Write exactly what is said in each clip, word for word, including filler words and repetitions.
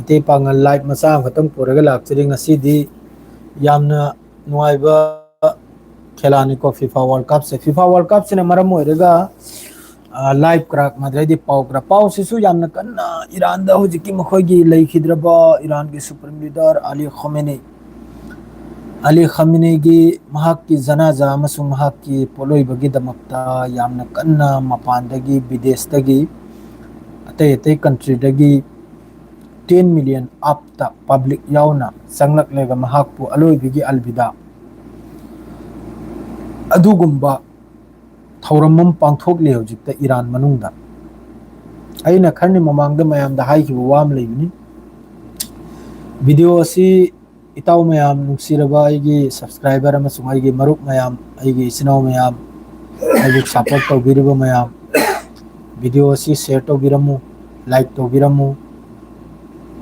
ꯃꯩꯇꯩ ꯄꯥꯉꯜ live ꯃꯆꯥ ꯑꯃꯈꯛꯇꯪ ꯄꯨꯔꯒ ꯂꯥꯛꯆꯔꯤ꯫ ꯉꯁꯤꯗꯤ ꯌꯥꯝꯅ ꯅꯨꯡꯉꯥꯏꯕ ꯈꯦꯂꯥꯅꯤꯀꯣ, ꯐꯤꯐꯥ ꯋꯥꯔꯜ ꯀꯞꯁꯦ꯫ ꯐꯤꯐꯥ ꯋꯥꯔꯜ ꯀꯞꯁꯤꯅ ꯃꯔꯝ ꯑꯣꯏꯔꯒ, ꯑ, ꯂꯥꯏꯚ ꯀ꯭ꯔꯥꯛ ꯃꯗ꯭ꯔꯩꯗꯤ ꯄꯥꯎ ꯀ꯭ꯔꯥꯛ ꯄꯥꯎꯁꯤꯁꯨ ꯌꯥꯝꯅ ꯀꯟꯅ ꯏꯔꯥꯟꯗ ꯍꯧꯖꯤꯛꯀꯤ ꯃꯈꯣꯏꯒꯤ ꯂꯩꯈꯤꯗ꯭ꯔꯕ ꯏꯔꯥꯟꯒꯤ ꯁꯨꯄ꯭ꯔꯤꯝ ꯂꯤꯗꯔ ꯑꯂꯤ ꯈꯣꯃꯦꯅꯤ, ꯑꯂꯤ ꯈꯥꯃꯤꯅꯤꯒꯤ ꯃꯍꯥꯛꯀꯤ ꯖꯅꯥꯖꯥ ꯑꯃꯁꯨꯡ ꯃꯍꯥꯛꯀꯤ ꯄꯣꯠꯂꯣꯏꯕꯒꯤꯗꯃꯛꯇ ꯌꯥꯝꯅ ꯀꯟꯅ ꯃꯄꯥꯟꯗꯒꯤ, ꯕꯤꯗꯦꯁꯇꯒꯤ, ꯑꯇꯩ ꯑꯇꯩ ꯀꯟꯇ꯭ꯔꯤꯗꯒꯤ ꯇꯦꯟ ꯃꯤꯂꯤꯌꯟ ꯑꯞꯇ ꯄꯕ꯭ꯂꯤꯛ ꯌꯥꯎꯅ ꯆꯪꯂꯛꯂꯒ ꯃꯍꯥꯛꯄꯨ ꯑꯂꯣꯏꯕꯒꯤ ꯑꯜꯕꯤꯗꯥ ꯑꯗꯨꯒꯨꯝꯕ ꯊꯧꯔꯝ ꯑꯃ ꯄꯥꯡꯊꯣꯛꯂꯤ ꯍꯧꯖꯤꯛꯇ ꯏꯔꯥꯟ ꯃꯅꯨꯡꯗ꯫ ꯑꯩꯅ ꯈꯔꯅꯤ ꯃꯃꯥꯡꯗ ꯃꯌꯥꯝꯗ ꯍꯥꯏꯈꯤꯕ ꯋꯥ ꯑꯃ ꯂꯩꯕꯅꯤ꯫ ꯚꯤꯗꯤꯑꯣ ꯑꯁꯤ ꯏꯇꯥꯎ ꯃꯌꯥꯝ, ꯅꯨꯡꯁꯤꯔꯕ ꯑꯩꯒꯤ ꯁꯕꯁꯀ꯭ꯔꯥꯏꯕꯔ ꯑꯃꯁꯨꯡ ꯑꯩꯒꯤ ꯃꯔꯨꯞ ꯃꯌꯥꯝ, ꯑꯩꯒꯤ ꯏꯆꯤꯟ ꯏꯅꯥꯎ ꯃꯌꯥꯝ, ꯑꯩꯕꯨ ꯁꯄꯣꯔꯠ ꯇꯧꯕꯤꯔꯤꯕ ꯃꯌꯥꯝ, ꯚꯤꯗꯤꯑꯣ ꯑꯁꯤ ꯁꯤꯌꯔ ꯇꯧꯕꯤꯔꯝꯃꯨ, ꯂꯥꯏꯛ ꯇꯧꯕꯤꯔꯝꯃꯨ,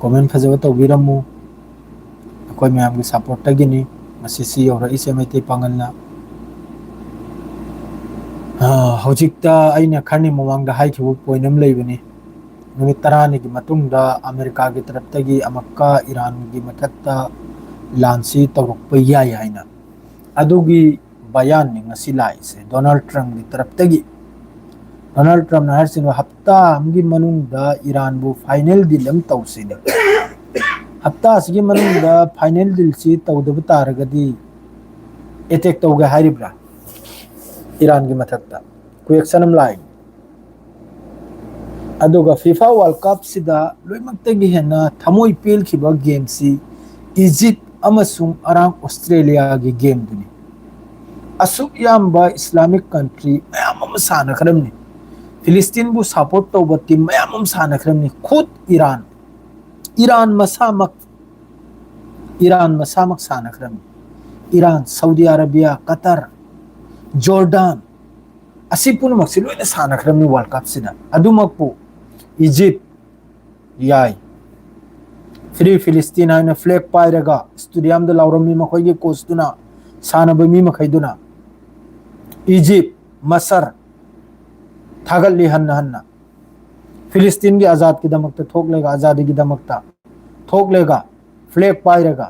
ꯀꯣꯃꯦꯟ ꯐꯖꯕ ꯇꯧꯕꯤꯔꯝꯃꯨ꯫ ꯑꯩꯈꯣꯏ ꯃꯌꯥꯝꯒꯤ ꯁꯄꯣꯔꯠꯇꯒꯤꯅꯤ ꯉꯁꯤ ꯁꯤ ꯌꯧꯔꯛꯏꯁꯦ, ꯃꯩꯇꯩ ꯄꯥꯉꯜꯅ꯫ ꯑ, ꯍꯧꯖꯤꯛꯇ ꯑꯩꯅ ꯈꯔꯅꯤ ꯃꯃꯥꯡꯗ ꯍꯥꯏꯈꯤꯕ ꯄꯣꯏꯟ ꯑꯃ ꯂꯩꯕꯅꯤ꯫ ꯅꯨꯃꯤꯠ ꯇꯔꯥꯅꯤꯒꯤ ꯃꯇꯨꯡꯗ ꯑꯃꯦꯔꯤꯀꯥꯒꯤ ꯇꯔꯞꯇꯒꯤ ꯑꯃꯨꯛꯀ ꯏꯔꯥꯟꯒꯤ ꯃꯊꯛꯇ ꯂꯥꯟꯁꯤ ꯇꯧꯔꯛꯄ ꯌꯥꯏ ꯍꯥꯏꯅ꯫ ꯑꯗꯨꯒꯤ ꯕꯌꯥꯟꯅꯤ ꯉꯁꯤ ꯂꯥꯛꯏꯁꯦ ꯗꯣꯅꯥꯜꯗ ꯇ꯭ꯔꯝꯞꯀꯤ ꯇꯔꯞꯇꯒꯤ꯫ ꯗꯣꯅꯥꯜꯗ ꯇ꯭ꯔꯝꯞꯅ ꯍꯥꯏꯔꯤꯁꯤꯅ ꯍꯞꯇꯥ ꯑꯃꯒꯤ ꯃꯅꯨꯡꯗ ꯏꯔꯥꯟꯕꯨ ꯐꯥꯏꯅꯦꯜ ꯗꯤꯜ ꯑꯃ ꯇꯧꯁꯤꯅꯦ꯫ ꯍꯞꯇꯥ ꯑꯁꯤꯒꯤ ꯃꯅꯨꯡꯗ ꯐꯥꯏꯅꯦꯜ ꯗꯤꯜꯁꯤ ꯇꯧꯗꯕ ꯇꯥꯔꯒꯗꯤ ꯑꯦꯇꯦꯛ ꯇꯧꯒꯦ ꯍꯥꯏꯔꯤꯕ꯭ꯔꯥ ꯏꯔꯥꯟꯒꯤ ꯃꯊꯛꯇ? ꯀ꯭ꯋꯦꯛꯁꯟ ꯑꯃ ꯂꯥꯛꯏ꯫ ꯑꯗꯨꯒ ꯐꯤꯐꯥ ꯋꯥꯔꯜ ꯀꯞꯁꯤꯗ ꯂꯣꯏꯅꯃꯛꯇꯒꯤ ꯍꯦꯟꯅ ꯊꯃꯣꯏ ꯄꯦꯜꯈꯤꯕ ꯒꯦꯝꯁꯤ ꯏꯖꯤꯞ ꯑꯃꯁꯨꯡ ꯑꯔꯥꯡ ꯑꯣꯁꯇ꯭ꯔꯦꯂꯤꯌꯥꯒꯤ ꯒꯦꯝꯗꯨꯅꯤ꯫ ꯑꯁꯨꯛ ꯌꯥꯝꯕ ꯏꯁꯂꯥꯃꯤꯛ ꯀꯟꯇ꯭ꯔꯤ ꯃꯌꯥꯝ ꯑꯃ ꯁꯥꯟꯅꯈ꯭ꯔꯕꯅꯤ, ꯐꯤꯂꯤꯁꯇꯤꯟꯕꯨ ꯁꯄꯣꯔꯠ ꯇꯧꯕ ꯇꯤꯝ ꯃꯌꯥꯝ ꯑꯃ ꯁꯥꯟꯅꯈ꯭ꯔꯕꯅꯤ꯫ ꯈꯨꯠ ꯏꯔꯥꯟ, ꯏꯔꯥꯟ ꯃꯁꯥꯃꯛ, ꯏꯔꯥꯟ ꯃꯁꯥꯃꯛ ꯁꯥꯟꯅꯈ꯭ꯔꯕꯅꯤ꯫ Iran, Saudi Arabia, Qatar, Jordan, ꯑꯁꯤ ꯄꯨꯝꯅꯃꯛꯁꯤ ꯂꯣꯏꯅ ꯁꯥꯟꯅꯈ꯭ꯔꯕꯅꯤ ꯋꯥꯔꯜ ꯀꯞꯁꯤꯗ꯫ ꯑꯗꯨꯃꯛꯄꯨ ꯏꯖꯤꯞ, ꯌꯥꯏ, ꯐ꯭ꯔꯤ ꯐꯤꯂꯤꯁꯇꯤꯟ ꯍꯥꯏꯅ ꯐ꯭ꯂꯦꯒ ꯄꯥꯏꯔꯒ ꯁ꯭ꯇꯦꯗꯤꯌꯝꯗ ꯂꯥꯎꯔꯝꯃꯤ ꯃꯈꯣꯏꯒꯤ ꯀꯣꯆꯇꯨꯅ, ꯁꯥꯟꯅꯕ ꯃꯤ ꯃꯈꯩꯗꯨꯅ꯫ ꯏꯖꯤꯞ, ꯃꯁꯔ ꯊꯥꯒꯠꯂꯤ ꯍꯟꯅ ꯍꯟꯅ꯫ ꯐꯤꯂꯤꯁꯇꯤꯟꯒꯤ ꯑꯖꯥꯗꯀꯤꯗꯃꯛꯇ ꯊꯣꯛꯂꯒ ꯑꯖꯥꯗꯤꯒꯤꯗꯃꯛꯇ ꯊꯣꯛꯂꯒ, ꯐ꯭ꯂꯦꯒ ꯄꯥꯏꯔꯒ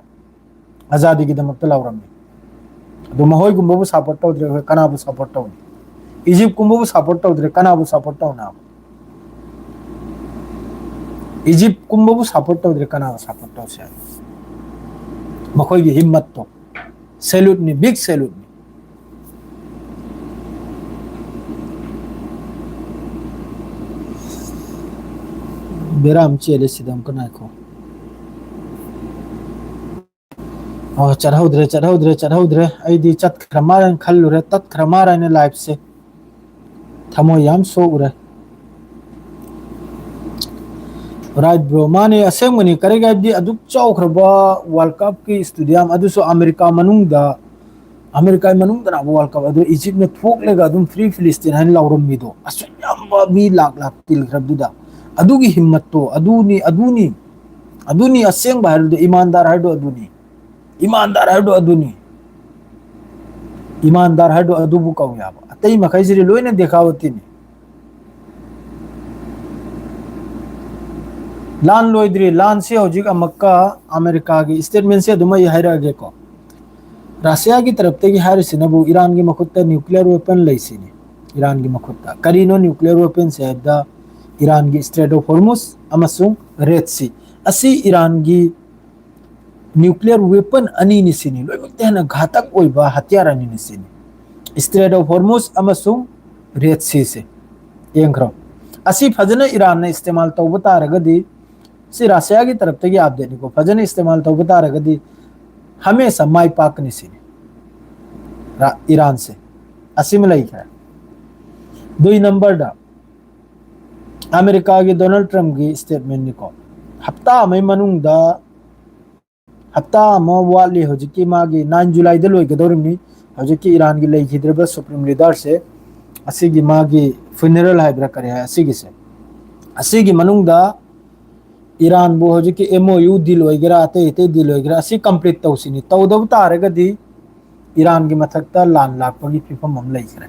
ꯑꯖꯥꯗꯤꯒꯤꯗꯃꯛꯇ ꯂꯥꯎꯔꯝꯃꯤ꯫ ꯑꯗꯨ ꯃꯈꯣꯏꯒꯨꯝꯕꯕꯨ ꯁꯄꯣꯔꯠ ꯇꯧꯗ꯭ꯔꯦ, ꯑꯩꯈꯣꯏ ꯀꯅꯥꯕꯨ ꯁꯄꯣꯔꯠ ꯇꯧꯅꯤ? ꯏꯖꯤꯞꯀꯨꯝꯕꯕꯨ ꯁꯄꯣꯔꯠ ꯇꯧꯗ꯭ꯔꯦ, ꯀꯅꯥꯕꯨ ꯁꯄꯣꯔꯠ ꯇꯧꯅꯕ? ꯏꯖꯤꯞꯀꯨꯝꯕꯕꯨ ꯁꯄꯣꯔꯠ ꯇꯧꯗ꯭ꯔꯦ, ꯀꯅꯥꯕꯨ ꯁꯄꯣꯔꯠ ꯇꯧꯁꯦ ꯍꯥꯏꯅꯣ? ꯃꯈꯣꯏꯒꯤ ꯍꯤꯝꯃꯠꯇꯣ, ꯁꯦꯂꯨꯠꯅꯤ, ꯕꯤꯒ ꯁꯦꯂꯨꯠꯅꯤ꯫ ꯕꯦꯔꯥ ꯑꯃ ꯆꯦꯜꯂꯦ ꯁꯤꯗ, ꯑꯃꯨꯛꯀ ꯉꯥꯏꯈꯣ꯫ ꯑꯣ, ꯆꯠꯍꯧꯗ꯭ꯔꯦ, ꯆꯠꯍꯧꯗ꯭ꯔꯦ, ꯆꯠꯍꯧꯗ꯭ꯔꯦ꯫ ꯑꯩꯗꯤ ꯆꯠꯈ꯭ꯔ ꯃꯥꯜꯂꯦꯅ ꯈꯜꯂꯨꯔꯦ, ꯇꯠꯈ꯭ꯔ ꯃꯥꯜꯂꯦꯅ ꯂꯥꯏꯐꯁꯦ꯫ ꯊꯃꯣꯏ ꯌꯥꯝ ꯁꯣꯛꯎꯔꯦ꯫ ꯔꯥꯏꯠ ꯕ꯭ꯔꯣ, ꯃꯥꯅꯦ, ꯑꯁꯦꯡꯕꯅꯤ꯫ ꯀꯔꯤꯒꯤ ꯍꯥꯏꯕꯗꯤ ꯑꯗꯨꯛ ꯆꯥꯎꯈ꯭ꯔꯕ ꯋꯥꯔꯜ ꯀꯞꯀꯤ ꯁ꯭ꯇꯦꯗꯤꯌꯝ ꯑꯗꯨꯁꯨ ꯑꯃꯦꯔꯤꯀꯥ ꯃꯅꯨꯡꯗ, ꯑꯃꯦꯔꯤꯀꯥꯒꯤ ꯃꯅꯨꯡꯗꯅꯕ ꯋꯥꯔꯜ ꯀꯞ ꯑꯗꯨ ꯏꯖꯤꯞꯅ ꯊꯣꯛꯂꯒ ꯑꯗꯨꯝ "Free Palestine" ꯍꯥꯏꯅ ꯂꯥꯎꯔꯝꯃꯤꯗꯣ, ꯑꯁꯨꯛ ꯌꯥꯝꯕ ꯃꯤ ꯂꯥꯛ ꯂꯥꯛ ꯇꯤꯜꯈ꯭ꯔꯕꯗꯨꯗ꯫ ꯑꯗꯨꯒꯤ ꯍꯤꯝꯃꯠꯇꯣ, ꯑꯗꯨꯅꯤ, ꯑꯗꯨꯅꯤ, ꯑꯗꯨꯅꯤ ꯑꯁꯦꯡꯕ ꯍꯥꯏꯔꯗꯤ, ꯏꯃꯥꯟꯗꯥꯔ ꯍꯥꯏꯔꯗꯣ ꯑꯗꯨꯅꯤ꯫ ꯏꯃꯥꯟꯗꯥꯔ ꯍꯥꯏꯔꯗꯣ ꯑꯗꯨꯅꯤ꯫ ꯏꯃꯥꯟꯗꯥꯔ ꯍꯥꯏꯔꯗꯣ ꯑꯗꯨꯕꯨ ꯀꯧ ꯌꯥꯕ꯫ ꯑꯇꯩ ꯃꯈꯩꯁꯤꯗꯤ ꯂꯣꯏꯅ ꯗꯦꯈꯥꯋꯇꯤꯅꯤ꯫ ꯂꯥꯟ ꯂꯣꯏꯗ꯭ꯔꯤ꯫ ꯂꯥꯟꯁꯤ ꯍꯧꯖꯤꯛ ꯑꯃꯨꯛꯀ ꯑꯃꯦꯔꯤꯀꯥꯒꯤ ꯁ꯭ꯇꯦꯠꯃꯦꯟꯁꯦ ꯑꯗꯨꯝ ꯑꯩ ꯍꯥꯏꯔꯛꯑꯒꯦꯀꯣ꯫ ꯔꯁꯤꯌꯥꯒꯤ ꯇꯔꯞꯇꯒꯤ ꯍꯥꯏꯔꯤꯁꯤꯅꯕꯨ ꯏꯔꯥꯟꯒꯤ ꯃꯈꯨꯠꯇ ꯅ꯭ꯌꯨꯀ꯭ꯂꯤꯌꯔ ꯋꯦꯄꯟ ꯂꯩꯁꯤꯅꯤ꯫ ꯏꯔꯥꯟꯒꯤ ꯃꯈꯨꯠꯇ꯫ ꯀꯔꯤꯅꯣ ꯅ꯭ꯌꯨꯀ꯭ꯂꯤꯌꯔ ꯋꯦꯄꯟꯁꯦ ꯍꯥꯏꯕꯗ ꯏꯔꯥꯟꯒꯤ ꯁ꯭ꯇ꯭ꯔꯦꯠ ꯑꯣꯐ ꯍꯣꯔꯃꯨꯁ ꯑꯃꯁꯨꯡ ꯔꯦꯗ ꯁꯤ꯫ ꯑꯁꯤ ꯏꯔꯥꯟꯒꯤ ꯅ꯭ꯌꯨꯀ꯭ꯂꯤꯌꯔ ꯋꯦꯄꯟ ꯑꯅꯤꯅꯤ ꯁꯤꯅꯤ꯫ ꯂꯣꯏꯅꯃꯛꯇ ꯍꯦꯟꯅ ꯘꯥꯇꯛ ꯑꯣꯏꯕ ꯍꯊꯤꯌꯥꯔ ꯑꯅꯤꯅꯤ ꯁꯤꯅꯤ꯫ ꯁ꯭ꯇ꯭ꯔꯦꯠ ꯑꯣꯐ ꯍꯣꯔꯃꯨꯁ ꯑꯃꯁꯨꯡ ꯔꯦꯗ ꯁꯤꯁꯦ꯫ ꯌꯦꯡꯈ꯭ꯔꯣ꯫ ꯑꯁꯤ ꯐꯖꯅ ꯏꯔꯥꯟꯅ ꯏꯁꯇꯦꯃꯥꯜ ꯇꯧꯕ ꯇꯥꯔꯒꯗꯤ, ꯁꯤ ꯔꯁꯤꯌꯥꯒꯤ ꯇꯔꯞꯇꯒꯤ ꯑꯞꯗꯦꯠꯅꯤꯀꯣ, ꯐꯖꯅ ꯏꯁꯇꯦꯃꯥꯜ ꯇꯧꯕ ꯇꯥꯔꯒꯗꯤ ꯍꯃꯦꯁꯥ ꯃꯥꯏ ꯄꯥꯛꯀꯅꯤ ꯁꯤꯅꯤ꯫ ꯔ-, ꯏꯔꯥꯟꯁꯦ꯫ ꯑꯁꯤꯃ ꯂꯩꯈ꯭ꯔꯦ꯫ ꯗꯨꯏ ꯅꯝꯕꯔꯗ ꯑꯃꯦꯔꯤꯀꯥꯒꯤ ꯗꯣꯅꯥꯜꯗ ꯇ꯭ꯔꯝꯞꯀꯤ ꯁ꯭ꯇꯦꯠꯃꯦꯟꯅꯤꯀꯣ꯫ ꯍꯞꯇꯥ ꯑꯃꯒꯤ ꯃꯅꯨꯡꯗ, ꯍꯞꯇꯥ ꯑꯃ ꯋꯥꯠꯂꯤ, ꯍꯧꯖꯤꯛꯀꯤ ꯃꯥꯒꯤ ꯅꯥꯏꯟ ꯖꯨꯂꯥꯏꯗ ꯂꯣꯏꯒꯗꯧꯔꯤꯕꯅꯤ꯫ ꯍꯧꯖꯤꯛꯀꯤ ꯏꯔꯥꯟꯒꯤ ꯂꯩꯈꯤꯗ꯭ꯔꯤꯕ ꯁꯨꯄ꯭ꯔꯤꯝ ꯂꯤꯗꯔꯁꯦ, ꯑꯁꯤꯒꯤ ꯃꯥꯒꯤ ꯐ꯭ꯌꯨꯅꯔꯦꯜ ꯍꯥꯏꯕ꯭ꯔꯥ ꯀꯔꯤ ꯍꯥꯏ, ꯑꯁꯤꯒꯤꯁꯦ, ꯑꯁꯤꯒꯤ ꯃꯅꯨꯡꯗ ꯏꯔꯥꯟꯕꯨ ꯍꯧꯖꯤꯛꯀꯤ ꯑꯦꯝ ꯑꯣ ꯌꯨ ꯗꯤꯜ ꯑꯣꯏꯒꯦꯔꯥ, ꯑꯇꯩ ꯑꯇꯩ ꯗꯤꯜ ꯑꯣꯏꯒꯦꯔꯥ, ꯑꯁꯤ ꯀꯝꯄ꯭ꯂꯤꯠ ꯇꯧꯁꯤꯅꯤ꯫ ꯇꯧꯗꯕ ꯇꯥꯔꯒꯗꯤ ꯏꯔꯥꯟꯒꯤ ꯃꯊꯛꯇ ꯂꯥꯟ ꯂꯥꯛꯄꯒꯤ ꯐꯤꯕꯝ ꯑꯃ ꯂꯩꯈ꯭ꯔꯦ꯫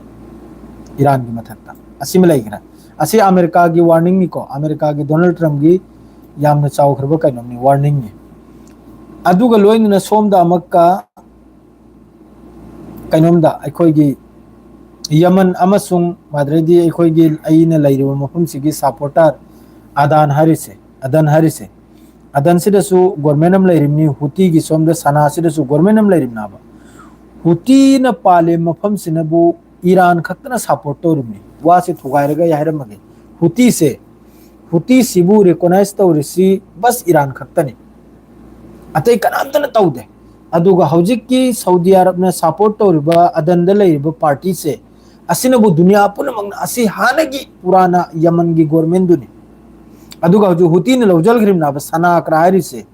ꯏꯔꯥꯟꯒꯤ ꯃꯊꯛꯇ ꯑꯁꯤꯃ ꯂꯩꯈ꯭ꯔꯦ꯫ ꯑꯁꯤ ꯑꯃꯦꯔꯤꯀꯥꯒꯤ ꯋꯥꯔꯅꯤꯡꯅꯤꯀꯣ, ꯑꯃꯦꯔꯤꯀꯥꯒꯤ ꯗꯣꯅꯥꯜꯗ ꯇ꯭ꯔꯝꯞꯀꯤ ꯌꯥꯝꯅ ꯆꯥꯎꯈ꯭ꯔꯕ ꯀꯩꯅꯣꯝꯅꯤ, ꯋꯥꯔꯅꯤꯡꯅꯤ꯫ ꯑꯗꯨꯒ ꯂꯣꯏꯅꯅ ꯁꯣꯝꯗ ꯑꯃꯨꯛꯀ ꯀꯩꯅꯣꯝꯗ ꯑꯩꯈꯣꯏꯒꯤ ꯌꯃꯟ ꯑꯃꯁꯨꯡ ꯃꯗꯨꯗꯩꯗꯤ ꯑꯩꯈꯣꯏꯒꯤ ꯑꯩꯅ ꯂꯩꯔꯤꯕ ꯃꯐꯝꯁꯤꯒꯤ ꯁꯄꯣꯔꯇꯔ ꯑꯗꯥꯟ ꯍꯥꯏꯔꯤꯁꯦ, ꯑꯗꯟ ꯍꯥꯏꯔꯤꯁꯦ, ꯑꯗꯟꯁꯤꯗꯁꯨ ꯒꯣꯔꯃꯦꯟ ꯑꯃ ꯂꯩꯔꯤꯕꯅꯤ, ꯍꯨꯇꯤꯒꯤ ꯁꯣꯝꯗ ꯁꯅꯥꯁꯤꯗꯁꯨ ꯒꯣꯔꯃꯦꯟ ꯑꯃ ꯂꯩꯔꯤꯕꯅꯦꯕ꯫ ꯍꯨꯇꯤꯅ ꯄꯥꯜꯂꯤꯕ ꯃꯐꯝꯁꯤꯅꯕꯨ ꯏꯔꯥꯟ ꯈꯛꯇꯅ ꯁꯄꯣꯔꯠ ꯇꯧꯔꯤꯕꯅꯤ꯫ ꯋꯥꯁꯦ ꯊꯨꯒꯥꯏꯔꯒ ꯑꯩ ꯍꯥꯏꯔꯝꯃꯒꯦ, ꯍꯨꯇꯤꯁꯦ, ꯍꯨꯇꯤꯁꯤꯕꯨ ꯔꯤꯀꯣꯅꯥꯏꯁ ꯇꯧꯔꯤꯁꯤ ꯕꯁ ꯏꯔꯥꯟ ꯈꯛꯇꯅꯤ, ꯑꯇꯩ ꯀꯅꯥꯝꯇꯅ ꯇꯧꯗꯦ꯫ ꯑꯗꯨꯒ ꯍꯧꯖꯤꯛꯀꯤ ꯁꯧꯗꯤ ꯑꯔꯕꯅ ꯁꯄꯣꯔꯠ ꯇꯧꯔꯤꯕ ꯑꯗꯟꯗ ꯂꯩꯔꯤꯕ ꯄꯥꯔꯇꯤꯁꯦ, ꯑꯁꯤꯅꯕꯨ ꯗꯨꯅꯤꯌꯥ ꯄꯨꯝꯅꯃꯛꯅ, ꯑꯁꯤ ꯍꯥꯟꯅꯒꯤ ꯄꯨꯔꯥꯅ ꯌꯃꯟꯒꯤ ꯒꯣꯔꯃꯦꯟꯗꯨꯅꯤ꯫ ꯑꯗꯨꯒ ꯍꯧꯖꯤꯛ ꯍꯨꯇꯤꯅ ꯂꯧꯖꯈ꯭ꯔꯤꯕꯅꯦꯕ ꯁꯅꯥ ꯑꯀ꯭ꯔꯥ ꯍꯥꯏꯔꯤꯁꯦ,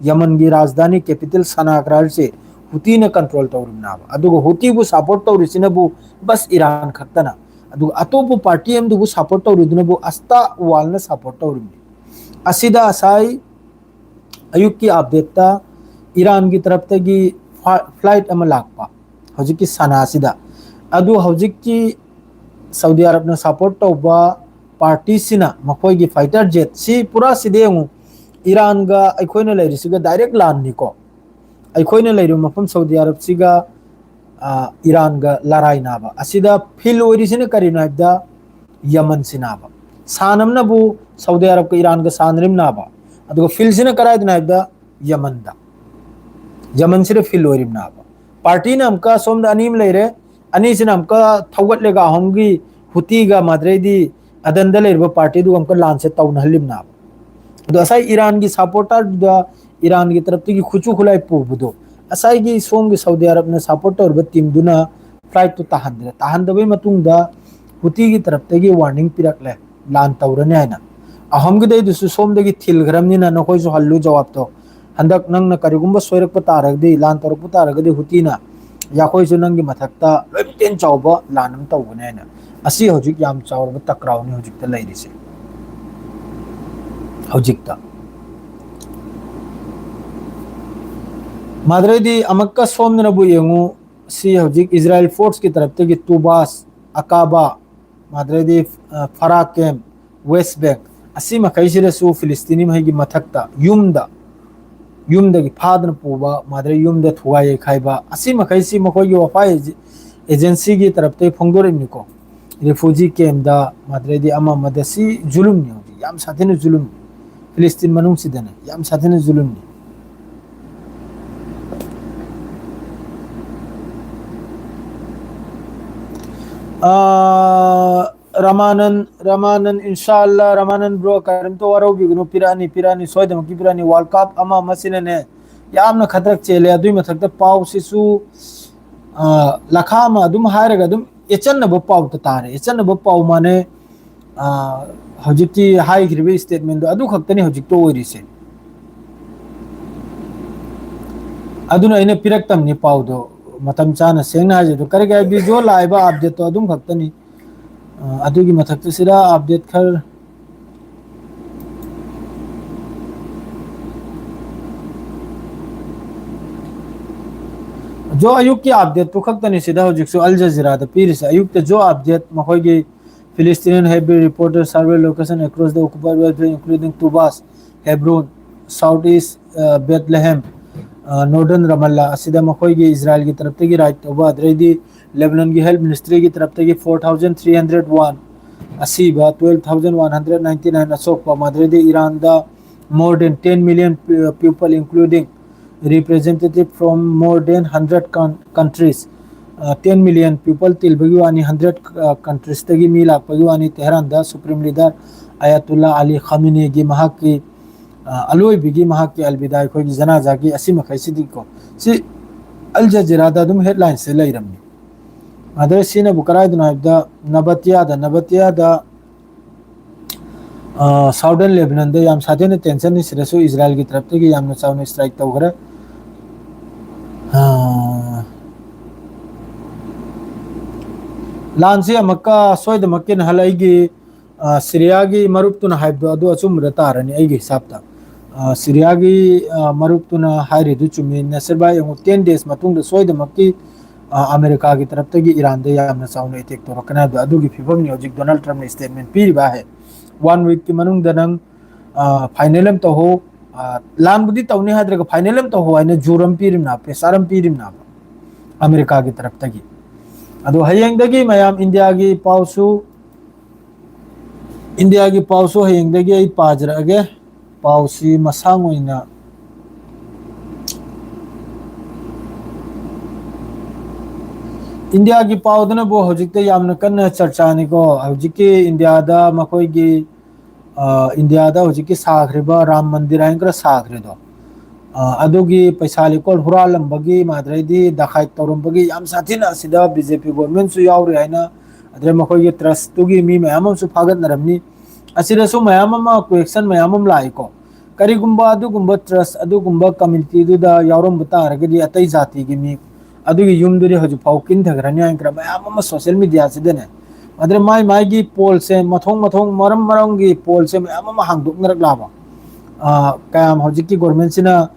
ꯌꯃꯟꯒꯤ ꯔꯥꯖꯙꯥꯅꯤ ꯀꯦꯄꯤꯇꯦꯜ ꯁꯅꯥ ꯑꯀ꯭ꯔꯥ ꯍꯥꯏꯔꯤꯁꯦ ꯍꯨꯇꯤꯅ ꯀꯟꯇ꯭ꯔꯣꯜ ꯇꯧꯔꯤꯕꯅꯦꯕ꯫ ꯑꯗꯨꯒ ꯍꯨꯇꯤꯕꯨ ꯁꯄꯣꯔꯠ ꯇꯧꯔꯤꯁꯤꯅꯕꯨ ꯕꯁ ꯏꯔꯥꯟ ꯈꯛꯇꯅ, ꯑꯗꯨꯒ ꯑꯇꯣꯞꯄ ꯄꯥꯔꯇꯤ ꯑꯃꯗꯨꯕꯨ ꯁꯄꯣꯔꯠ ꯇꯧꯔꯤꯗꯨꯅꯕꯨ ꯑꯁꯇꯥ ꯋꯥꯜꯅ ꯁꯄꯣꯔꯠ ꯇꯧꯔꯤꯕꯅꯤ꯫ ꯑꯁꯤꯗ ꯉꯁꯥꯏ ꯑꯌꯨꯛꯀꯤ ꯑꯞꯗꯦꯠꯇ ꯏꯔꯥꯟꯒꯤ ꯇꯔꯞꯇꯒꯤ ꯐ꯭ꯂꯥꯏꯠ ꯑꯃ ꯂꯥꯛꯄ ꯍꯧꯖꯤꯛꯀꯤ ꯁꯅꯥꯁꯤꯗ꯫ ꯑꯗꯨ ꯍꯧꯖꯤꯛꯀꯤ ꯁꯧꯗꯤ ꯑꯔꯕꯅ ꯁꯄꯣꯔꯠ ꯇꯧꯕ ꯄꯥꯔꯇꯤꯁꯤꯅ ꯃꯈꯣꯏꯒꯤ ꯐꯥꯏꯇꯔ ꯖꯦꯠꯁꯤ ꯄꯨꯔꯥ, ꯁꯤꯗ ꯌꯦꯡꯉꯨ, ꯏꯔꯥꯟꯒ ꯑꯩꯈꯣꯏꯅ ꯂꯩꯔꯤꯁꯤꯒ ꯗꯥꯏꯔꯦꯛ ꯂꯥꯟꯅꯤꯀꯣ꯫ ꯑꯩꯈꯣꯏꯅ ꯂꯩꯔꯤꯕ ꯃꯐꯝ ꯁꯧꯗꯤ ꯑꯔꯕꯁꯤꯒ, ꯑ, ꯏꯔꯥꯟꯒ ꯂꯔꯥꯏ ꯅꯥꯕ꯫ ꯑꯁꯤꯗ ꯐꯤꯜ ꯑꯣꯏꯔꯤꯁꯤꯅ ꯀꯔꯤꯅꯣ ꯍꯥꯏꯕꯗ ꯌꯃꯟꯁꯤ ꯅꯥꯕ꯫ ꯁꯥꯟꯅꯕꯅꯕꯨ ꯁꯧꯗꯤ ꯑꯔꯕꯀ ꯏꯔꯥꯟꯒ ꯁꯥꯟꯅꯔꯤꯕ ꯅꯥꯕ꯫ ꯑꯗꯨꯒ ꯐꯤꯜꯁꯤꯅ ꯀꯗꯥꯏꯗꯅꯣ ꯍꯥꯏꯕꯗ ꯌꯃꯟꯗ꯫ ꯌꯃꯟꯁꯤꯗ ꯐꯤꯜ ꯑꯣꯏꯔꯤꯕ ꯅꯥꯕ꯫ ꯄꯥꯔꯇꯤꯅ ꯑꯃꯨꯛꯀ ꯁꯣꯝꯗ ꯑꯅꯤ ꯑꯃ ꯂꯩꯔꯦ, ꯑꯅꯤꯁꯤꯅ ꯑꯃꯨꯛꯀ ꯊꯧꯒꯠꯂꯒ ꯑꯍꯣꯝꯒꯤ ꯍꯨꯇꯤꯒ ꯃꯗꯨꯗꯩꯗꯤ ꯑꯗꯟꯗ ꯂꯩꯔꯤꯕ ꯄꯥꯔꯇꯤꯗꯨꯒ ꯑꯃꯨꯛꯀ ꯂꯥꯟꯁꯦ ꯇꯧꯅꯍꯜꯂꯤꯕ ꯅꯥꯕ꯫ ꯑꯗꯣ ꯉꯁꯥꯏ ꯏꯔꯥꯟꯒꯤ ꯁꯄꯣꯔꯇꯔꯗꯨꯗ ꯏꯔꯥꯟꯒꯤ ꯇꯔꯞꯇꯒꯤ ꯈꯨꯠꯁꯨ ꯈꯨꯠꯂꯥꯏ ꯄꯨꯕꯗꯣ, ꯉꯁꯥꯏꯒꯤ ꯁꯣꯝꯒꯤ ꯁꯧꯗꯤ ꯑꯔꯕꯅ ꯁꯄꯣꯔꯠ ꯇꯧꯔꯤꯕ ꯇꯤꯝꯗꯨꯅ ꯐ꯭ꯂꯥꯏꯠꯇꯨ ꯇꯥꯍꯟꯗ꯭ꯔꯦ꯫ ꯇꯥꯍꯟꯗꯕꯩ ꯃꯇꯨꯡꯗ ꯍꯨꯇꯤꯒꯤ ꯇꯔꯞꯇꯒꯤ ꯋꯥꯔꯅꯤꯡ ꯄꯤꯔꯛꯂꯦ, ꯂꯥꯟ ꯇꯧꯔꯅꯤ ꯍꯥꯏꯅ꯫ ꯑꯍꯣꯝꯒꯤꯗꯩꯗꯨꯁꯨ ꯁꯣꯝꯗꯒꯤ ꯊꯤꯜꯈ꯭ꯔꯕꯅꯤꯅ ꯅꯈꯣꯏꯁꯨ ꯍꯜꯂꯨ ꯖꯋꯥꯕꯇꯣ꯫ ꯍꯟꯗꯛ ꯅꯪꯅ ꯀꯔꯤꯒꯨꯝꯕ ꯁꯣꯏꯔꯛꯄ ꯇꯥꯔꯒꯗꯤ, ꯂꯥꯟ ꯇꯧꯔꯛꯄ ꯇꯥꯔꯒꯗꯤ ꯍꯨꯇꯤꯅ ꯌꯥꯈꯣꯏꯁꯨ ꯅꯪꯒꯤ ꯃꯊꯛꯇ ꯂꯣꯏ ꯇꯦꯟ ꯆꯥꯎꯕ ꯂꯥꯟ ꯑꯃ ꯇꯧꯒꯅꯤ ꯍꯥꯏꯅ꯫ ꯑꯁꯤ ꯍꯧꯖꯤꯛ ꯌꯥꯝ ꯆꯥꯎꯔꯕ ꯇꯀ꯭ꯔꯥꯎꯅꯤ ꯍꯧꯖꯤꯛꯇ ꯂꯩꯔꯤꯁꯦ꯫ ꯍꯧꯖꯤꯛꯇ ꯃꯗꯨꯗꯩꯗꯤ ꯑꯃꯨꯛꯀ ꯁꯣꯝꯗꯅꯕꯨ ꯌꯦꯡꯉꯨ, ꯁꯤ ꯍꯧꯖꯤꯛ ꯏꯖꯔꯥꯏꯜ ꯐꯣꯔꯁꯀꯤ ꯇꯔꯞꯇꯒꯤ ꯇꯨꯕꯥꯁ, ꯑꯀꯥꯕꯥ, ꯃꯗꯨꯗꯩꯗꯤ, ꯑ, ꯐꯔꯥ ꯀꯦꯝ, ꯋꯦꯁ ꯕꯦꯡ, ꯑꯁꯤ ꯃꯈꯩꯁꯤꯗꯁꯨ ꯐꯤꯂꯤꯁꯇꯤꯅꯤ ꯃꯈꯩꯒꯤ ꯃꯊꯛꯇ ꯌꯨꯝꯗ, ꯌꯨꯝꯗꯒꯤ ꯐꯥꯗꯨꯅ ꯄꯨꯕ, ꯃꯥꯗ꯭ꯔꯦ ꯌꯨꯝꯗ ꯊꯨꯒꯥꯏ ꯌꯩꯈꯥꯏꯕ, ꯑꯁꯤ ꯃꯈꯩꯁꯤ ꯃꯈꯣꯏꯒꯤ ꯋꯥꯐꯥꯏ ꯑꯦꯖꯦ-, ꯑꯦꯖꯦꯟꯁꯤꯒꯤ ꯇꯔꯞꯇꯒꯤ ꯐꯣꯡꯗꯣꯔꯛꯏꯕꯅꯤꯀꯣ꯫ ꯔꯤꯐ꯭ꯌꯨꯖꯤ ꯀꯦꯝꯗ, ꯃꯥꯗ꯭ꯔꯦꯗꯤ ꯑꯃ ꯑꯃꯗ, ꯁꯤ ꯖꯨꯂꯨꯝꯅꯤ, ꯍꯧꯖꯤꯛ ꯌꯥꯝ ꯁꯥꯊꯤꯅ ꯖꯨꯂꯨꯝꯅꯤ꯫ ꯐꯤꯂꯤꯁꯇꯤꯟ ꯃꯅꯨꯡꯁꯤꯗꯅꯦ ꯌꯥꯝ ꯁꯥꯊꯤꯅ ꯖꯨꯂꯨꯝꯅꯤ꯫ ꯑꯥ, ꯔꯃꯥꯅꯟ, ꯔꯃꯥꯅꯟ, ꯏꯟꯁꯥ ꯑꯜꯂꯥ, ꯔꯃꯥꯅꯟ bro, ꯀꯔꯤꯝꯇ ꯋꯥꯔꯧꯕꯤꯒꯅꯨ, ꯄꯤꯔꯛꯑꯅꯤ, ꯄꯤꯔꯛꯑꯅꯤ, ꯁꯣꯏꯗꯅꯃꯛꯀꯤ ꯄꯤꯔꯛꯑꯅꯤ꯫ World Cup ꯑꯃ ꯑꯃꯁꯤꯅꯅꯦ ꯌꯥꯝꯅ ꯈꯗ꯭ꯔꯛ ꯆꯦꯜꯂꯦ꯫ ꯑꯗꯨꯏ ꯃꯊꯛꯇ ꯄꯥꯎꯁꯤꯁꯨ, ꯑꯥ, ꯂꯈꯥ ꯑꯃ ꯑꯗꯨꯝ ꯍꯥꯏꯔꯒ ꯑꯗꯨꯝ ꯑꯆꯟꯅꯕ ꯄꯥꯎꯇ ꯇꯥꯔꯦ, ꯑꯆꯟꯅꯕ ꯄꯥꯎ ꯃꯥꯅꯦ꯫ ꯑꯥ, ꯍꯧꯖꯤꯛꯀꯤ ꯍꯥꯏꯈ꯭ꯔꯤꯕ statement ꯗꯣ ꯑꯗꯨ ꯈꯛꯇꯅꯤ ꯍꯧꯖꯤꯛꯇ ꯑꯣꯏꯔꯤꯁꯦ꯫ ꯑꯗꯨꯅ ꯑꯩꯅ ꯄꯤꯔꯛꯇꯕꯅꯤ ꯄꯥꯎꯗꯣ ꯃꯇꯝ ꯆꯥꯅ, ꯁꯦꯡꯅ ꯍꯥꯏꯖꯦ꯫ ꯑꯗꯣ ꯀꯔꯤ ꯀꯔꯤ visual ꯂꯥꯛꯏꯕ update ꯇꯣ ꯑꯗꯨꯝ ꯈꯛꯇꯅꯤ꯫ ꯑ, ꯑꯗꯨꯒꯤ ꯃꯊꯛꯇ ꯁꯤꯗ update ꯈꯔ, ꯖꯣ, ꯑꯌꯨꯛꯀꯤ update ꯇꯨ ꯈꯛꯇꯅꯤ ꯁꯤꯗ ꯍꯧꯖꯤꯛꯁꯨ ꯑꯜ ꯖꯖꯤꯔꯥꯗ ꯄꯤꯔꯤꯁꯦ꯫ ꯑꯌꯨꯛꯇ ꯖꯣ update, ꯃꯈꯣꯏꯒꯤ Palestinian have been reported several location across the occupied West Bank, including Tubas, Hebron, South East, uh, Bethlehem, uh, Northern Ramallah ꯑꯁꯤꯗ ꯃꯈꯣꯏꯒꯤ ꯏꯖꯔꯥꯏꯜꯒꯤ ꯇꯔꯞꯇꯒꯤ raid ꯇꯧꯕ, ꯑꯗꯩꯗꯤ ꯂꯦꯕꯅꯟꯒꯤ health ministry ꯒꯤ ꯇꯔꯞꯇꯒꯤ four thousand three hundred one ꯑꯁꯤꯕ, twelve thousand one hundred ninety nine ꯑꯁꯣꯛꯄ, ꯃꯗꯨꯗꯩꯗꯤ ꯏꯔꯥꯟꯗ more than ten million pu-, people including representative from more than hundred coun-, countries, uh, ten million people ꯇꯤꯜꯕꯒꯤ ꯋꯥꯅꯤ, hundred, uh, countries ꯇꯒꯤ ꯃꯤ ꯂꯥꯛꯄꯒꯤ ꯋꯥꯅꯤ꯫ ꯇꯦꯍꯔꯥꯟꯗ Supreme Leader Ayatollah Ali Khamenei ꯒꯤ ꯃꯍꯥꯛꯀꯤ, uh, ꯑꯂꯣꯏꯕꯒꯤ ꯃꯍꯥꯛꯀꯤ ꯑꯜꯕꯤꯗꯥ, ꯑꯩꯈꯣꯏꯒꯤ ꯖꯅꯥꯖꯥꯒꯤ ꯑꯁꯤ ꯃꯈꯩꯁꯤꯗꯤꯀꯣ, ꯁꯤ ꯑꯜ ꯖꯖꯤꯔꯥꯗ ꯑꯗꯨꯝ headline ꯁꯦ ꯂꯩꯔꯝꯃꯤ꯫ ꯑꯗ ꯁꯤꯅꯕꯨ ꯀꯔꯥꯏꯗꯅꯣ ꯍꯥꯏꯕꯗ ꯅꯕꯇꯤꯌꯥꯗ, ꯅꯕꯇꯤꯌꯥꯗ ꯑ, Southern Lebanon ꯗ ꯌꯥꯝ ꯁꯥꯊꯤꯅ tension ꯅꯤ꯫ ꯁꯤꯗꯁꯨ ꯏꯖꯔꯥꯏꯜꯒꯤ ꯇꯔꯞꯇꯒꯤ ꯌꯥꯝꯅ ꯆꯥꯎꯅ strike ꯇꯧꯈ꯭ꯔꯦ꯫ ꯑ, ꯂꯥꯟꯁꯤ ꯑꯃꯨꯛꯀ ꯁꯣꯏꯗꯃꯛꯀꯤ ꯅꯍꯥꯟ ꯑꯩꯒꯤ, ꯑ, ꯁꯤꯔꯤꯌꯥꯒꯤ ꯃꯔꯨꯞꯇꯨꯅ ꯍꯥꯏꯕꯗꯣ ꯑꯗꯨ ꯑꯆꯨꯝꯕꯗ ꯇꯥꯔꯅꯤ ꯑꯩꯒꯤ ꯍꯤꯁꯥꯞꯇ꯫ ꯑ, ꯁꯤꯔꯤꯌꯥꯒꯤ, ꯑ, ꯃꯔꯨꯞꯇꯨꯅ ꯍꯥꯏꯔꯤꯗꯨ ꯆꯨꯝꯃꯤ꯫ ꯅꯁꯔꯕꯥꯏ ꯌꯦꯡꯉꯨ, ten days ꯃꯇꯨꯡꯗ ꯁꯣꯏꯗꯃꯛꯀꯤ, ꯑ, ꯑꯃꯦꯔꯤꯀꯥꯒꯤ ꯇꯔꯞꯇꯒꯤ ꯏꯔꯥꯟꯗ ꯌꯥꯝꯅ ꯆꯥꯎꯅ attack ꯇꯧꯔꯛꯀꯅꯤ ꯍꯥꯏꯕꯗꯣ ꯑꯗꯨꯒꯤ ꯐꯤꯕꯝꯅꯤ ꯍꯧꯖꯤꯛ ꯗꯣꯅꯥꯜꯗ ꯇ꯭ꯔꯝꯞꯅ statement ꯄꯤꯔꯤꯕ ꯍꯥꯏ꯫ ꯋꯥꯟ ꯋꯤꯛꯀꯤ ꯃꯅꯨꯡꯗ ꯅꯪ ꯐꯥꯏꯅꯦꯜ ꯑꯃ ꯇꯧꯍꯧ, ꯂꯥꯟꯕꯨꯗꯤ ꯇꯧꯅꯤ ꯍꯥꯏꯗ꯭ꯔꯒ ꯐꯥꯏꯅꯦꯜ ꯑꯃ ꯇꯧꯍꯧ ꯍꯥꯏꯅ ꯖꯣꯔ ꯑꯃ ꯄꯤꯔꯤꯕꯅꯦ, ꯄ꯭ꯔꯦꯁꯥꯔ ꯑꯃ ꯄꯤꯔꯤꯕꯅꯦꯕ ꯑꯃꯦꯔꯤꯀꯥꯒꯤ ꯇꯔꯞꯇꯒꯤ꯫ ꯑꯗꯣ ꯍꯌꯦꯡꯗꯒꯤ ꯃꯌꯥꯝ ꯏꯟꯗꯤꯌꯥꯒꯤ ꯄꯥꯎꯁꯨ, ꯏꯟꯗꯤꯌꯥꯒꯤ ꯄꯥꯎꯁꯨ ꯍꯌꯦꯡꯗꯒꯤ ꯑꯩ ꯄꯥꯖꯔꯛꯑꯒꯦ꯫ ꯄꯥꯎꯁꯤ ꯃꯁꯥꯡ ꯑꯣꯏꯅ ꯏꯟꯗꯤꯌꯥꯒꯤ ꯄꯥꯎꯗꯅꯕꯨ ꯍꯧꯖꯤꯛꯇ ꯌꯥꯝꯅ ꯀꯟꯅ ꯆꯔꯆꯥꯅꯤꯀꯣ꯫ ꯍꯧꯖꯤꯛꯀꯤ ꯏꯟꯗꯤꯌꯥꯗ ꯃꯈꯣꯏꯒꯤ, ꯑ, ꯏꯟꯗꯤꯌꯥꯗ ꯍꯧꯖꯤꯛꯀꯤ ꯁꯥꯈ꯭ꯔꯤꯕ ꯔꯥꯝ ꯃꯟꯗꯤꯔ ꯍꯥꯏꯅ ꯈꯔ ꯁꯥꯈ꯭ꯔꯦꯗꯣ, ꯑ, ꯑꯗꯨꯒꯤ ꯄꯩꯁꯥ ꯂꯤꯀꯣꯟ ꯍꯨꯔꯥꯜꯂꯝꯕꯒꯤ, ꯃꯥꯗ꯭ꯔꯩꯗꯤ ꯗꯈꯥꯏ ꯇꯧꯔꯝꯕꯒꯤ ꯌꯥꯝ ꯁꯥꯊꯤꯅ ꯑꯁꯤꯗ ꯕꯤ ꯖꯦ ꯄꯤ ꯒꯣꯔꯃꯦꯟꯁꯨ ꯌꯥꯎꯔꯤ ꯍꯥꯏꯅ, ꯑꯗꯩ ꯃꯈꯣꯏꯒꯤ ꯇ꯭ꯔꯁꯇꯨꯒꯤ ꯃꯤ ꯃꯌꯥꯝ ꯑꯃꯁꯨ ꯐꯥꯒꯠꯅꯔꯝꯅꯤ꯫ ꯑꯁꯤꯗꯁꯨ ꯃꯌꯥꯝ ꯑꯃ ꯀ꯭ꯋꯦꯛꯁꯟ ꯃꯌꯥꯝ ꯑꯃ ꯂꯥꯛꯏꯀꯣ꯫ ꯀꯔꯤꯒꯨꯝꯕ ꯑꯗꯨꯒꯨꯝꯕ ꯇ꯭ꯔꯁ, ꯑꯗꯨꯒꯨꯝꯕ ꯀꯝꯃ꯭ꯌꯨꯅꯤꯇꯤꯗꯨꯗ ꯌꯥꯎꯔꯝꯕ ꯇꯥꯔꯒꯗꯤ, ꯑꯇꯩ ꯖꯥꯇꯤꯒꯤ ꯃꯤ ꯑꯗꯨꯒꯤ ꯌꯨꯝꯗꯨꯗꯤ ꯍꯧꯖꯤꯛ ꯐꯥꯎ ꯀꯤꯟꯊꯈ꯭ꯔꯅꯤ ꯍꯥꯏꯅ ꯈꯔ ꯃꯌꯥꯝ ꯑꯃ ꯁꯣꯁꯤꯌꯦꯜ ꯃꯦꯗꯤꯌꯥꯁꯤꯗꯅꯦ꯫ ꯑꯗꯨꯅ ꯃꯥꯏ ꯃꯥꯏꯒꯤ ꯄꯣꯜꯁꯦ ꯃꯊꯣꯡ ꯃꯊꯣꯡ, ꯃꯔꯝ ꯃꯔꯝꯒꯤ ꯄꯣꯜꯁꯦ ꯃꯌꯥꯝ ꯑꯃ ꯍꯥꯡꯗꯣꯛꯅꯔꯛꯂꯕ, ꯑ, ꯀꯌꯥꯝ ꯍꯧꯖꯤꯛꯀꯤ ꯒꯣꯔꯃꯦꯟꯁꯤꯅ,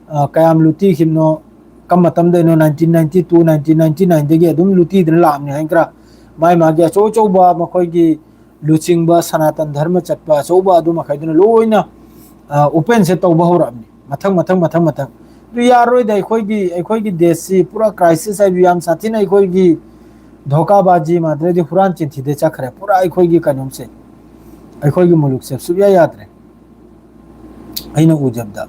ꯑ, ꯀꯌꯥꯝ ꯂꯨꯇꯤꯈꯤꯕꯅꯣ, ꯀꯔꯝꯕ ꯃꯇꯝꯗꯩꯅꯣ, nineteen ninety two, nineteen ninety ꯅꯥꯏꯟꯗꯒꯤ ꯑꯗꯨꯝ ꯂꯨꯇꯤꯗꯅ ꯂꯥꯛꯑꯕꯅꯤ ꯍꯥꯏꯅ ꯈꯔ ꯃꯥꯏ ꯃꯥꯒꯤ ꯑꯆꯧ ꯑꯆꯧꯕ ꯃꯈꯣꯏꯒꯤ ꯂꯨꯆꯤꯡꯕ, ꯁꯅꯥꯇꯟ ꯙꯔꯃ ꯆꯠꯄ ꯑꯆꯧꯕ ꯑꯗꯨ ꯃꯈꯩꯗꯨꯅ ꯂꯣꯏꯅ, ꯑ, ꯑꯣꯄꯦꯟꯁꯦ ꯇꯧꯕ ꯍꯧꯔꯛꯑꯕꯅꯤ, ꯃꯊꯪ ꯃꯊꯪ ꯃꯊꯪ ꯃꯊꯪ꯫ ꯑꯗꯨ ꯌꯥꯔꯔꯣꯏꯗ, ꯑꯩꯈꯣꯏꯒꯤ, ꯑꯩꯈꯣꯏꯒꯤ ꯗꯦꯁꯁꯤ ꯄꯨꯔꯥ ꯀ꯭ꯔꯥꯏꯁꯤꯁ ꯍꯥꯏꯕ ꯌꯥꯝ ꯁꯥꯊꯤꯅ ꯑꯩꯈꯣꯏꯒꯤ ꯙꯣꯀꯥꯕꯥꯖꯤ ꯃꯥꯗ꯭ꯔꯗꯤ ꯍꯨꯔꯥꯟ ꯆꯤꯟꯊꯤꯗ ꯆꯠꯈ꯭ꯔꯦ꯫ ꯄꯨꯔꯥ ꯑꯩꯈꯣꯏꯒꯤ ꯀꯩꯅꯣꯝꯁꯦ, ꯑꯩꯈꯣꯏꯒꯤ ꯃꯨꯂꯨꯛꯁꯦ ꯁꯨꯛꯌꯥ ꯌꯥꯗ꯭ꯔꯦ꯫ ꯑꯩꯅ ꯎꯖꯕꯗ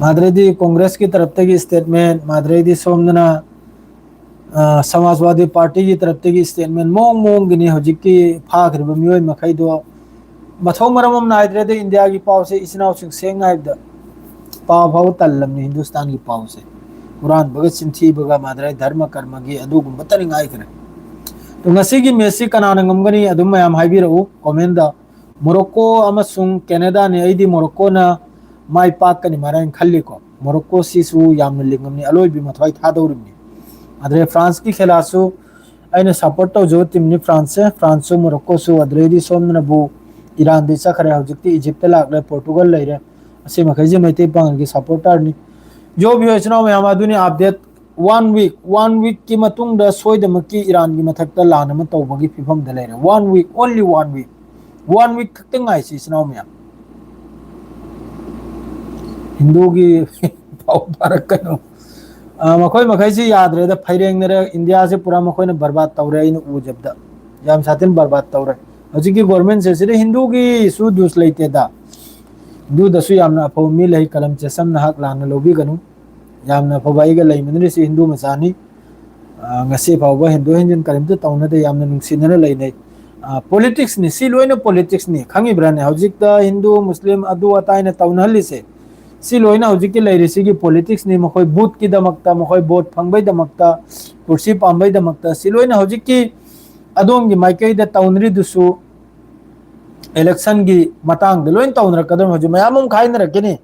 ꯃꯥꯗ꯭ꯔꯗꯤ ꯀꯣꯡꯒ꯭ꯔꯦꯁꯀꯤ ꯇꯔꯞꯇꯒꯤ ꯁ꯭ꯇꯦꯠꯃꯦꯟ, ꯃꯥꯗ꯭ꯔꯗꯤ ꯁꯣꯝꯗꯅ, ꯑ, ꯁꯃꯥꯖꯋꯥꯗꯤ ꯄꯥꯔꯇꯤꯒꯤ ꯇꯔꯞꯇꯒꯤ ꯁ꯭ꯇꯦꯠꯃꯦꯟ ꯃꯑꯣꯡ ꯃꯑꯣꯡꯒꯤꯅꯤ ꯍꯧꯖꯤꯛꯀꯤ ꯐꯥꯈ꯭ꯔꯤꯕ ꯃꯤꯑꯣꯏ ꯃꯈꯩꯗꯣ꯫ ꯃꯊꯧ ꯃꯔꯝ ꯑꯃ ꯅꯥꯏꯗ꯭ꯔꯦꯗ ꯏꯟꯗꯤꯌꯥꯒꯤ ꯄꯥꯎꯁꯦ, ꯏꯆꯤꯟ ꯏꯅꯥꯎꯁꯤꯡ, ꯁꯦꯡꯅ ꯍꯥꯏꯕꯗ ꯄꯥ ꯐꯥꯎ ꯇꯜꯂꯝꯅꯤ ꯍꯤꯟꯗꯨꯁꯇꯥꯟꯒꯤ ꯄꯥꯎꯁꯦ꯫ ꯍꯨꯔꯥꯟꯕꯒ ꯆꯤꯟꯊꯤꯕꯒ ꯃꯥꯗ꯭ꯔꯗꯤ ꯙꯔꯃ ꯀꯔꯃꯒꯤ ꯑꯗꯨꯒꯨꯝꯕꯇꯅꯤ ꯉꯥꯏꯈ꯭ꯔꯦ꯫ ꯑꯗꯣ ꯉꯁꯤꯒꯤ ꯃꯦꯠꯁꯁꯤ ꯀꯅꯥꯅ ꯉꯝꯒꯅꯤ ꯑꯗꯨꯝ ꯃꯌꯥꯝ ꯍꯥꯏꯕꯤꯔꯛꯎ ꯀꯣꯃꯦꯟꯗ꯫ ꯃꯣꯔꯣꯛꯀꯣ ꯑꯃꯁꯨꯡ ꯀꯦꯅꯦꯗꯥꯅꯤ꯫ ꯑꯩꯗꯤ ꯃꯣꯔꯣꯛꯀꯣꯅ ꯃꯥꯏ ꯄꯥꯛꯀꯅꯤ ꯍꯥꯏꯅ ꯈꯜꯂꯤꯀꯣ꯫ ꯃꯣꯔꯣꯛꯀꯣꯁꯤꯁꯨ ꯌꯥꯝꯅ ꯂꯤꯡꯉꯝꯅꯤ, ꯑꯂꯣꯏꯕꯤ ꯃꯊ꯭ꯋꯥꯏ ꯊꯥꯗꯧꯔꯤꯕꯅꯤ꯫ ꯑꯗꯨꯗꯩ ꯐ꯭ꯔꯥꯟꯁꯀꯤ ꯈꯦꯂꯥꯁꯨ ꯑꯩꯅ ꯁꯞꯄꯣꯔꯠ ꯇꯧꯖꯕ ꯇꯤꯝꯅꯤ ꯐ꯭ꯔꯥꯟꯁꯁꯦ꯫ ꯐ꯭ꯔꯥꯟꯁꯁꯨ ꯃꯣꯔꯣꯛꯀꯣꯁꯨ, ꯑꯗꯨꯗꯩꯗꯤ ꯁꯣꯝꯗꯅꯕꯨ ꯏꯔꯥꯟꯗꯤ ꯆꯠꯈ꯭ꯔꯦ, ꯍꯧꯖꯤꯛꯇꯤ ꯏꯖꯤꯞꯇ ꯂꯥꯛꯂꯦ, ꯄꯣꯔꯇꯨꯒꯜ ꯂꯩꯔꯦ꯫ ꯑꯁꯤ ꯃꯈꯩꯁꯦ ꯃꯩꯇꯩ ꯄꯥꯉꯜꯒꯤ ꯁꯞꯄꯣꯔꯇꯔꯅꯤ꯫ ꯌꯣ ꯚꯤꯌꯣ ꯏꯆꯤꯟ ꯏꯅꯥꯎ ꯃꯌꯥꯝ, ꯑꯗꯨꯅꯤ ꯑꯞꯗꯦꯠ꯫ One week, one weekꯀꯤ ꯃꯇꯨꯡꯗ ꯁꯣꯏꯗꯃꯛꯀꯤ ꯏꯔꯥꯟꯒꯤ ꯃꯊꯛꯇ ꯂꯥꯟ ꯑꯃ ꯇꯧꯕꯒꯤ ꯐꯤꯕꯝꯗ ꯂꯩꯔꯦ꯫ One week, only one week, one week ꯈꯛꯇ ꯉꯥꯏꯁꯤ, ꯏꯆꯤꯟ ꯏꯅꯥꯎ ꯃꯌꯥꯝ꯫ ꯍꯤꯟꯗꯨꯒꯤ ꯄꯥꯎ ꯄꯥꯔꯛꯀꯅꯨ꯫ ꯑ, ꯃꯈꯣꯏ ꯃꯈꯩꯁꯤ ꯌꯥꯗ꯭ꯔꯦꯗ, ꯐꯩꯔꯦꯡꯅꯔꯦ꯫ ꯏꯟꯗꯤꯌꯥꯁꯦ ꯄꯨꯔꯥ ꯃꯈꯣꯏꯅ ꯕꯔꯕꯥꯗ ꯇꯧꯔꯦ, ꯑꯩꯅ ꯎꯖꯕꯗ꯫ ꯌꯥꯝ ꯁꯥꯊꯤꯅ ꯕꯔꯕꯥꯗ ꯇꯧꯔꯦ꯫ ꯍꯧꯖꯤꯛꯀꯤ ꯒꯣꯔꯃꯦꯟꯁꯦ ꯁꯤꯗ ꯍꯤꯟꯗꯨꯒꯤꯁꯨ ꯗꯨꯁ ꯂꯩꯇꯦꯗ꯫ ꯍꯤꯟꯗꯨꯗꯁꯨ ꯌꯥꯝꯅ ꯑꯐꯕ ꯃꯤ ꯂꯩ, ꯀꯂꯝ ꯆꯦꯁꯝ ꯅꯍꯥꯛ ꯂꯥꯟꯅ ꯂꯧꯕꯤꯒꯅꯨ꯫ ꯌꯥꯝꯅ ꯑꯐꯕ ꯑꯩꯒ ꯂꯩꯃꯤꯟꯅꯔꯤꯁꯤ ꯍꯤꯟꯗꯨ ꯃꯆꯥꯅꯤ꯫ ꯑ, ꯉꯁꯤ ꯐꯥꯎꯕ ꯍꯦꯟꯗꯣꯛ ꯍꯦꯟꯖꯤꯟ ꯀꯔꯤꯝꯇ ꯇꯧꯅꯗꯦ, ꯌꯥꯝꯅ ꯅꯨꯡꯁꯤꯅꯅ ꯂꯩꯅꯩ꯫ ꯑ, politicsꯅꯤ, ꯁꯤ ꯂꯣꯏꯅ politicsꯅꯤ, ꯈꯪꯉꯤꯕ꯭ꯔꯥꯅꯦ? ꯍꯧꯖꯤꯛꯇ ꯍꯤꯟꯗꯨ, ꯃꯨꯁꯂꯤꯝ, ꯑꯗꯨ ꯑꯇꯥ ꯍꯥꯏꯅ ꯇꯧꯅꯍꯜꯂꯤꯁꯦ, ꯁꯤ ꯂꯣꯏꯅ ꯍꯧꯖꯤꯛꯀꯤ ꯂꯩꯔꯤꯁꯤꯒꯤ politicsꯅꯤ꯫ ꯃꯈꯣꯏ voteꯀꯤꯗꯃꯛꯇ, ꯃꯈꯣꯏ vote ꯐꯪꯕꯩꯗꯃꯛꯇ, ꯀꯨꯔꯁꯤ ꯄꯥꯝꯕꯩꯗꯃꯛꯇ, ꯁꯤ ꯂꯣꯏꯅ ꯍꯧꯖꯤꯛꯀꯤ ꯑꯗꯣꯝꯒꯤ ꯃꯥꯏꯀꯩꯗ ꯇꯧꯅꯔꯤꯗꯨꯁꯨ electionꯒꯤ ꯃꯇꯥꯡꯗ ꯂꯣꯏꯅ ꯇꯧꯅꯔꯛꯀꯗꯧꯔꯤꯕꯅꯤ꯫ ꯍꯧꯖꯤꯛ ꯃꯌꯥꯝ ꯑꯃ ꯈꯥꯏꯅꯔꯛꯀꯅꯤ,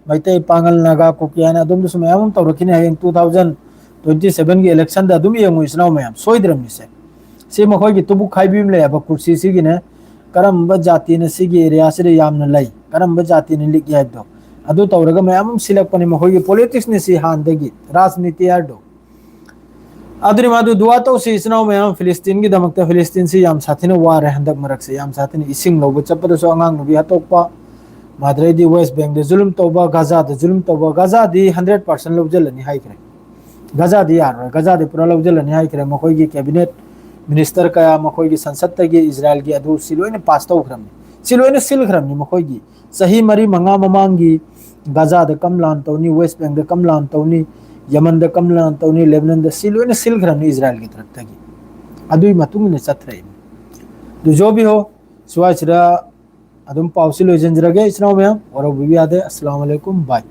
ꯃꯩꯇꯩ, ꯄꯥꯉꯜ, ꯅꯥꯒꯥ, ꯀꯨꯀꯤ ꯍꯥꯏꯅ ꯑꯗꯣꯝꯗꯁꯨ ꯃꯌꯥꯝ ꯑꯃ ꯇꯧꯔꯛꯈꯤꯅꯤ꯫ ꯍꯌꯦꯡ two thousand twenty sevenꯒꯤ electionꯗ ꯑꯗꯨꯝ ꯌꯦꯡꯉꯨ, ꯏꯆꯤꯟ ꯏꯅꯥꯎ ꯃꯌꯥꯝ, ꯁꯣꯏꯗ꯭ꯔꯕꯅꯤꯁꯦ꯫ ꯁꯤ ꯃꯈꯣꯏꯒꯤ ꯇꯨꯕꯨꯛ ꯈꯥꯏꯕꯤ ꯑꯃ ꯂꯩꯌꯦꯕ, ꯀꯨꯔꯁꯤꯁꯤꯒꯤꯅꯦ꯫ ꯀꯔꯝꯕ ꯖꯥꯇꯤꯅ ꯁꯤꯒꯤ areaꯁꯤꯗ ꯌꯥꯝꯅ ꯂꯩ, ꯀꯔꯝꯕ ꯖꯥꯇꯤꯅ ꯂꯤꯛꯏ ꯍꯥꯏꯕꯗꯣ, ꯑꯗꯨ ꯇꯧꯔꯒ ꯃꯌꯥꯝ ꯑꯃ ꯁꯤꯜꯂꯛꯄꯅꯤ꯫ ꯃꯈꯣꯏꯒꯤ politicsꯅꯤ ꯁꯤ ꯍꯥꯟꯅꯗꯒꯤ, ꯔꯥꯖꯅꯤꯇꯤ ꯍꯥꯏꯔꯗꯣ꯫ ꯑꯗꯨꯅꯤ ꯃꯥꯗꯨ ꯗꯨꯋꯥ ꯇꯧꯁꯤ, ꯏꯆꯤꯟ ꯏꯅꯥꯎ ꯃꯌꯥꯝ, ꯐꯤꯂꯤꯁꯇꯤꯟꯒꯤꯗꯃꯛꯇ꯫ ꯐꯤꯂꯤꯁꯇꯤꯟꯁꯤ ꯌꯥꯝ ꯁꯥꯊꯤꯅ ꯋꯥꯔꯦ ꯍꯟꯗꯛ ꯃꯔꯛꯁꯦ, ꯌꯥꯝ ꯁꯥꯊꯤꯅ꯫ ꯏꯁꯤꯡ ꯂꯧꯕ ꯆꯠꯄꯗꯁꯨ ꯑꯉꯥꯡ ꯅꯨꯄꯤ ꯍꯥꯠꯇꯣꯛꯄ, ꯃꯥꯗ꯭ꯔꯩꯗꯤ West Bankꯗ ꯖꯨꯂꯨꯝ ꯇꯧꯕ, ꯒꯥꯖꯥꯗ ꯖꯨꯂꯨꯝ ꯇꯧꯕ꯫ ꯒꯥꯖꯥꯗꯤ hundred percent ꯂꯧꯁꯤꯜꯂꯅꯤ ꯍꯥꯏꯈ꯭ꯔꯦ꯫ ꯒꯥꯖꯥꯗꯤ ꯌꯥꯔꯔꯣꯏ, ꯒꯥꯖꯥꯗꯤ ꯄꯨꯔꯥ ꯂꯧꯁꯤꯜꯂꯅꯤ ꯍꯥꯏꯈ꯭ꯔꯦ꯫ ꯃꯈꯣꯏꯒꯤ cabinet minister ꯀꯌꯥ, ꯃꯈꯣꯏꯒꯤ ꯁꯪꯁꯠꯇꯒꯤ ꯏꯖꯔꯥꯏꯜꯒꯤ ꯑꯗꯨ ꯁꯤ ꯂꯣꯏꯅ pass ꯇꯧꯈ꯭ꯔꯕꯅꯤ, ꯁꯤ ꯂꯣꯏꯅ ꯁꯤꯜꯈ꯭ꯔꯕꯅꯤ꯫ ꯃꯈꯣꯏꯒꯤ ꯆꯍꯤ ꯃꯔꯤ ꯃꯉꯥ ꯃꯃꯥꯡꯒꯤ ꯒꯥꯖꯥꯗ ꯀꯝ ꯂꯥꯟ ꯇꯧꯅꯤ, West Bankꯗ ꯀꯝ ꯂꯥꯟ ꯇꯧꯅꯤ, ꯌꯃꯟꯗ ꯀꯝ ꯂꯥꯟ ꯇꯧꯅꯤ, ꯂꯦꯕꯅꯟꯗ, ꯁꯤ ꯂꯣꯏꯅ ꯁꯤꯜꯈ꯭ꯔꯕꯅꯤ ꯏꯖꯔꯥꯏꯜꯒꯤ ꯇꯔꯞꯇꯒꯤ꯫ ꯑꯗꯨꯒꯤ ꯃꯇꯨꯡ ꯏꯟꯅ ꯆꯠꯊꯔꯛꯏ꯫ ꯑꯗꯨ ꯖꯣꯕꯤ ꯍꯣ, ꯁ꯭ꯋꯥꯏꯁꯤꯗ ꯑꯗꯨꯝ ꯄꯥꯎꯁꯤ ꯂꯣꯏꯁꯤꯟꯖꯔꯒꯦ, ꯏꯆꯤꯟ ꯏꯅꯥꯎ ꯃꯌꯥꯝ, ꯋꯥꯔꯧꯕꯤꯕ ꯌꯥꯗꯦ꯫ ꯑꯁꯂꯥꯃꯨ ꯑꯂꯩꯀꯨꯝ, bye꯫